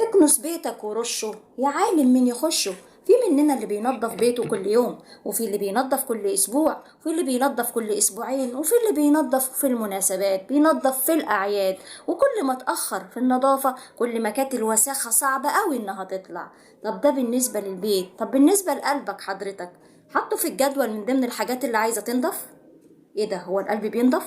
اكنس بيتك ورشه يا عالم من يخشه. في مننا اللي بينظف بيته كل يوم، وفي اللي بينظف كل اسبوع، وفي اللي بينظف كل اسبوعين، وفي اللي بينظف في المناسبات، بينظف في الاعياد. وكل ما اتاخر في النظافة كل ما كانت الوساخه صعبة قوي انها تطلع. طب ده بالنسبة للبيت، طب بالنسبة لقلبك حضرتك حطه في الجدول من ضمن الحاجات اللي عايزه تنضف؟ ايه ده، هو القلب بينضف؟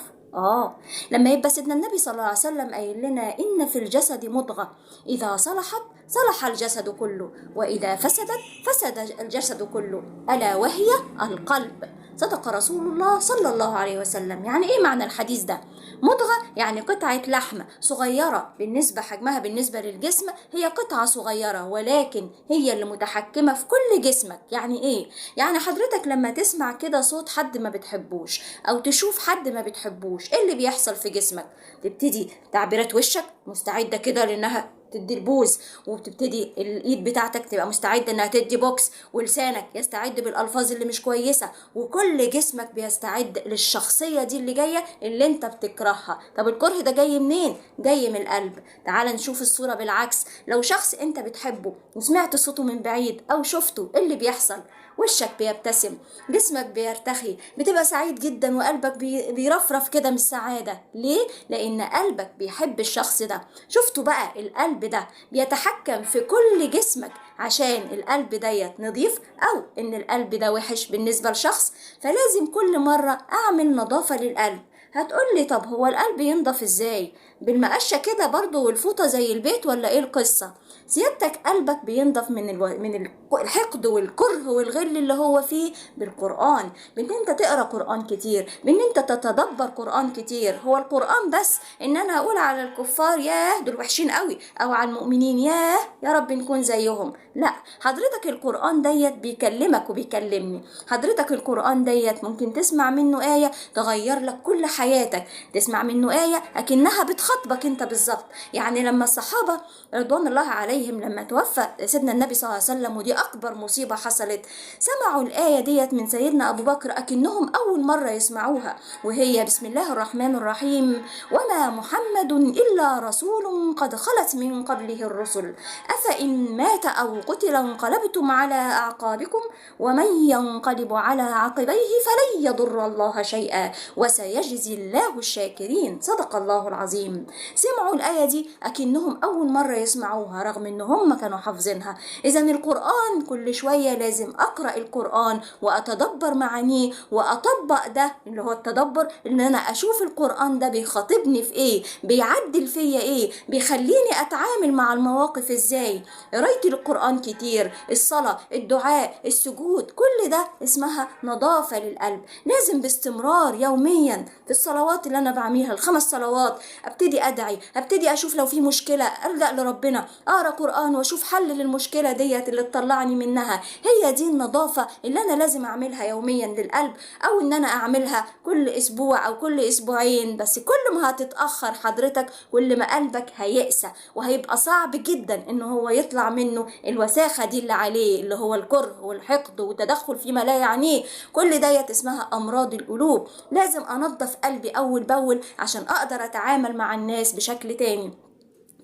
لما يبقى سيدنا النبي صلى الله عليه وسلم قايل لنا إن في الجسد مضغة، إذا صلحت صلح الجسد كله، وإذا فسدت فسد الجسد كله، ألا وهي القلب. صدق رسول الله صلى الله عليه وسلم. يعني إيه معنى الحديث ده؟ مضغة يعني قطعة لحم صغيرة، بالنسبة حجمها بالنسبة للجسم هي قطعة صغيرة، ولكن هي اللي متحكمة في كل جسمك. يعني إيه؟ يعني حضرتك لما تسمع كده صوت حد ما بتحبوش أو تشوف حد ما بتحبوش، إيه اللي بيحصل في جسمك؟ تبتدي تعبيرات وشك مستعدة كده لأنها تدي البوز، وبتبتدي الايد بتاعتك تبقى مستعدة انها تدي بوكس، ولسانك يستعد بالالفاظ اللي مش كويسة، وكل جسمك بيستعد للشخصية دي اللي جاية اللي انت بتكرهها. طب الكره ده جاي منين؟ جاي من القلب. تعال نشوف الصورة بالعكس. لو شخص انت بتحبه وسمعت صوته من بعيد او شفته، ايه اللي بيحصل؟ وشك بيبتسم، جسمك بيرتخي، بتبقى سعيد جدا، وقلبك بيرفرف كده من السعادة. ليه؟ لأن قلبك بيحب الشخص ده. شفتوا بقى القلب ده بيتحكم في كل جسمك، عشان القلب ديت نظيف أو إن القلب ده وحش بالنسبة لشخص. فلازم كل مرة أعمل نظافة للقلب. هتقولي طب هو القلب ينضف ازاي؟ بالمقشة كده برضو والفوطة زي البيت ولا ايه القصة؟ سيادتك قلبك بينضف من الحقد والكره والغل اللي هو فيه بالقرآن، بان انت تقرأ قرآن كتير، بان انت تتدبر قرآن كتير. هو القرآن بس ان انا اقول على الكفار ياه دول وحشين قوي، او على المؤمنين ياه يا رب نكون زيهم؟ لا، حضرتك القرآن ديت بيكلمك وبيكلمني. حضرتك القرآن ديت ممكن تسمع منه آية تغير لك كل حياتك، تسمع منه آية أكنها بتخاطبك انت بالظبط. يعني لما الصحابة رضوان الله عليهم لما توفى سيدنا النبي صلى الله عليه وسلم، ودي أكبر مصيبة حصلت، سمعوا الآية ديت من سيدنا أبو بكر أكنهم أول مرة يسمعوها، وهي بسم الله الرحمن الرحيم، وما محمد إلا رسول قد خلت من قبله الرسل، أفإن مات أو قتل انقلبتم على أعقابكم، ومن ينقلب على عقبيه فلن يضر الله شيئا وسيجزي الله الشاكرين. صدق الله العظيم. سمعوا الآية دي أكنهم أول مرة يسمعوها، رغم إن هم كانوا حافظينها. إذن القرآن كل شوية لازم أقرأ القرآن وأتدبر معانيه وأطبق ده اللي هو التدبر، إن أنا أشوف القرآن ده بيخاطبني في إيه، بيعدل فيا إيه، بيخليني أتعامل مع المواقف إزاي. قراية القرآن كتير، الصلاة، الدعاء، السجود، كل ده اسمها نظافة للقلب. لازم باستمرار يوميا في الصلوات اللي أنا بعملها الخمس صلوات أبتدي أدعي، أبتدي أشوف لو في مشكلة ألجأ لربنا، أقرأ قرآن وأشوف حل للمشكلة ديت اللي تطلعني منها. هي دي النظافة اللي أنا لازم أعملها يوميا للقلب، أو إن أنا أعملها كل أسبوع أو كل أسبوعين. بس كل ما هتتأخر حضرتك كل ما قلبك هيقسى، وهيبقى صعب جدا إن هو يطلع منه الوساخة دي اللي عليه، اللي هو الكره والحقد والتدخل فيما لا يعنيه. كل ديت اسمها أمراض القلوب. لازم أنظف قلبي أول بأول عشان أقدر أتعامل مع الناس بشكل تاني.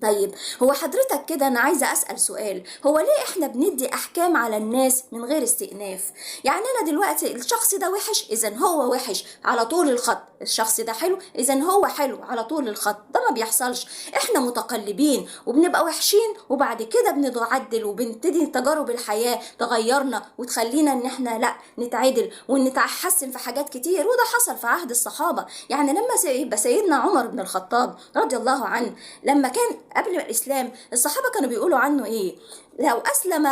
طيب هو حضرتك كده أنا عايزة أسأل سؤال، هو ليه إحنا بندي أحكام على الناس من غير استئناف؟ يعني أنا دلوقتي الشخص ده وحش إذن هو وحش على طول الخط، الشخص ده حلو إذن هو حلو على طول الخط. ده ما بيحصلش. إحنا متقلبين وبنبقى وحشين، وبعد كده بنتعدل وبنبتدي تجارب الحياة تغيرنا وتخلينا إن إحنا لا نتعدل ونتحسن في حاجات كتير. وده حصل في عهد الصحابة. يعني لما يبقى سيدنا عمر بن الخطاب رضي الله عنه لما كان قبل الإسلام الصحابة كانوا بيقولوا عنه إيه؟ لو أسلم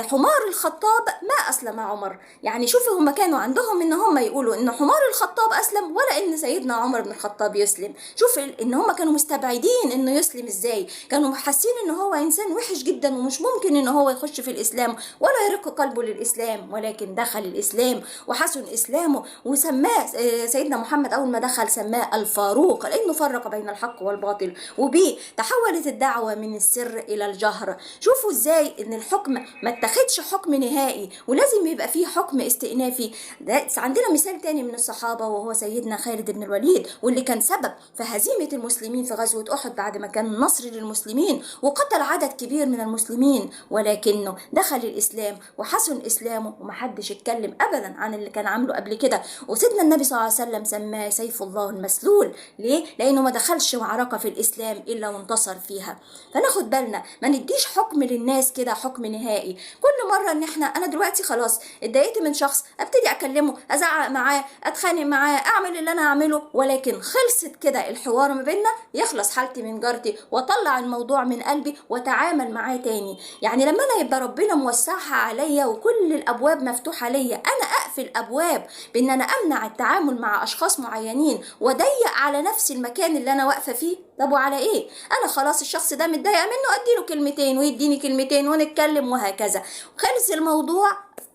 حمار الخطاب ما أسلم عمر. يعني شوفوا هم كانوا عندهم إن هم يقولوا إن حمار الخطاب أسلم ولا إن سيدنا عمر بن الخطاب يسلم. شوف إن هم كانوا مستبعدين إنه يسلم إزاي، كانوا حاسين إن هو إنسان وحش جدا ومش ممكن إن هو يخش في الإسلام ولا يرق قلبه للإسلام، ولكن دخل الإسلام وحسن إسلامه وسماه سيدنا محمد أول ما دخل سماه الفاروق، لأنه فرق بين الحق والباطل، وبيه تحولت الدعوة من السر إلى الجهر. شوفوا إزاي ازاي ان الحكم ما اتخذش حكم نهائي ولازم يبقى فيه حكم استئنافي. ده عندنا مثال تاني من الصحابة، وهو سيدنا خالد بن الوليد، واللي كان سبب في هزيمة المسلمين في غزوة أحد بعد ما كان نصر للمسلمين وقتل عدد كبير من المسلمين، ولكنه دخل الإسلام وحسن إسلامه ومحدش اتكلم أبدا عن اللي كان عامله قبل كده. وسيدنا النبي صلى الله عليه وسلم سماه سيف الله المسلول. ليه؟ لأنه ما دخلش معركة في الإسلام إلا وانتصر فيها. فناخد بالنا ما نديش حكم للناس كده حكم نهائي كل مرة. ان احنا انا دلوقتي خلاص اتضايقت من شخص، ابتدي اكلمه، ازعق معاه، اتخانق معاه، اعمل اللي انا اعمله، ولكن خلصت كده الحوار ما بيننا، يخلص حالتي من جارتي واطلع الموضوع من قلبي واتعامل معاه تاني. يعني لما انا يبقى ربنا موسعها عليا وكل الابواب مفتوحة ليا، انا اقفل ابواب بان انا امنع التعامل مع اشخاص معينين واضيق على نفسي المكان اللي انا واقفة فيه؟ طب وعلى ايه؟ انا خلاص الشخص ده متضايقة منه، اديله كلمتين ويديني كلمتين ونتكلم وهكذا، خلص الموضوع.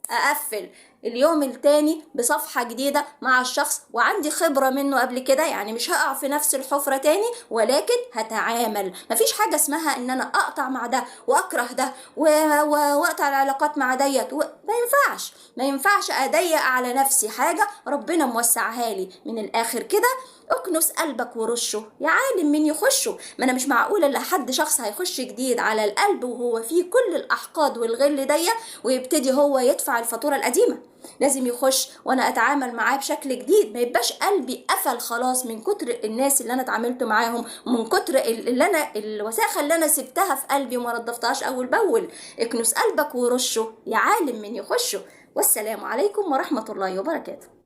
اقفل اليوم التاني بصفحة جديدة مع الشخص وعندي خبرة منه قبل كده، يعني مش هقع في نفس الحفرة تاني، ولكن هتعامل. مفيش حاجة اسمها ان انا اقطع مع ده واكره ده واقطع العلاقات مع ديت ما ينفعش، ما ينفعش اضيق على نفسي حاجة ربنا موسعها لي. من الاخر كده اكنس قلبك ورشه يا عالم من يخشه. ما انا مش معقولة ان حد شخص هيخش جديد على القلب وهو فيه كل الاحقاد والغل دي ويبتدي هو يدفع الفاتورة القديمة. لازم يخش وانا اتعامل معاه بشكل جديد، ما يبقاش قلبي قفل خلاص من كتر الناس اللي انا اتعاملت معاهم، ومن كتر اللي انا الوساخه اللي انا سبتها في قلبي وما نضفتهاش اول باول. اكنس قلبك ورشه يا عالم من يخشه. والسلام عليكم ورحمة الله وبركاته.